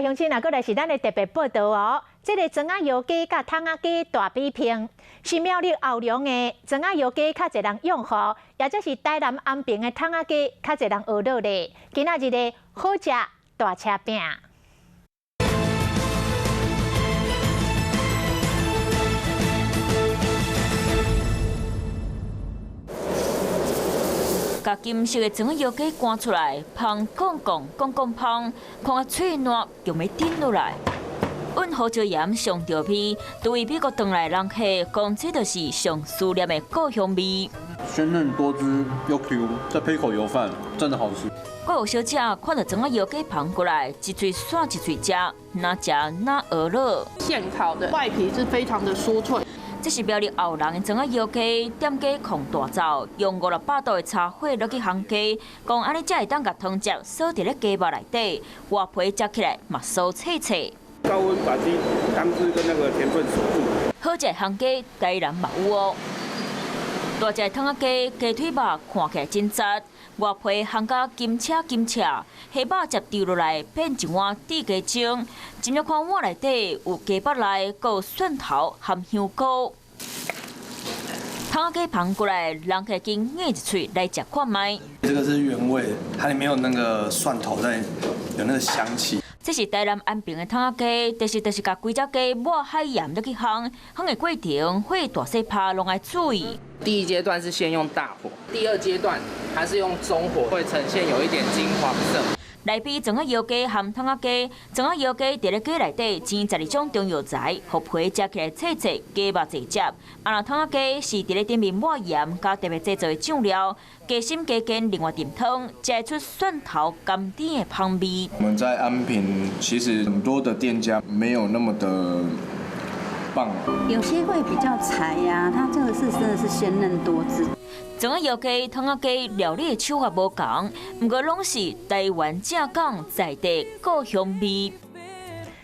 鄉親啊，閣來是咱的特別報道哦。這个庄仔油雞佮桶仔雞大比拼，是苗栗後龍的庄仔油雞較濟人擁護，抑者是台南安平的桶仔雞較濟人學落咧。今仔日的好食大車拼。共金色的庄仔油雞搬出來，芳講講講講芳，看啊喙瀾就欲頂落來。阮胡椒鹽上著味，對位美國轉來人客講，這就是上思念的故鄉味。鮮嫩多汁又 Q，再配口油飯，真的好吃。閣有小姐看著庄仔油雞捧過來，一喙涮一喙食，若食若學落。現烤的外皮是非常的酥脆。這是苗栗後龍的庄仔油雞，店家控大灶，用五六百度的柴火落去烘雞，講按呢才會當共湯汁鎖佇咧雞肉內底，外皮食起來嘛酥脆脆。高溫把啲湯汁跟那個甜分鎖住。好食烘雞，台南嘛有哦。大隻桶仔雞，雞腿肉看起來真實，外皮烘甲金車金車，蝦肉汁滴落來變一碗豬雞精。斟著看碗內底有雞腹內，閣有蒜頭含香菇。桶仔雞捧過來，人客緊咬一喙來食看覓。這個是原味，它裡面有那個蒜頭在，有那個香氣。這是台南安平的桶仔雞，就是共規隻雞抹海鹽落去烘，烘的過程火大細拍攏愛注意。第一階段是先用大火，第二階段還是用中火，會呈現有一點金黃色。來比庄仔油雞和桶仔雞，庄仔油雞佇咧雞內底煎12種中藥材，予皮食起來脆脆，雞肉濟汁。啊，若桶仔雞是佇咧頂面抹鹽，加特別製造的醬料，雞心雞肩另外燉湯，食會出蒜頭甘甜的芳味。我們在安平，其實很多的店家沒有那麼的棒，有些會比較柴呀，它這個是真的是鮮嫩多汁。庄仔油雞、桶仔雞料理的手法無仝，毋過攏是台灣正港在地故鄉味。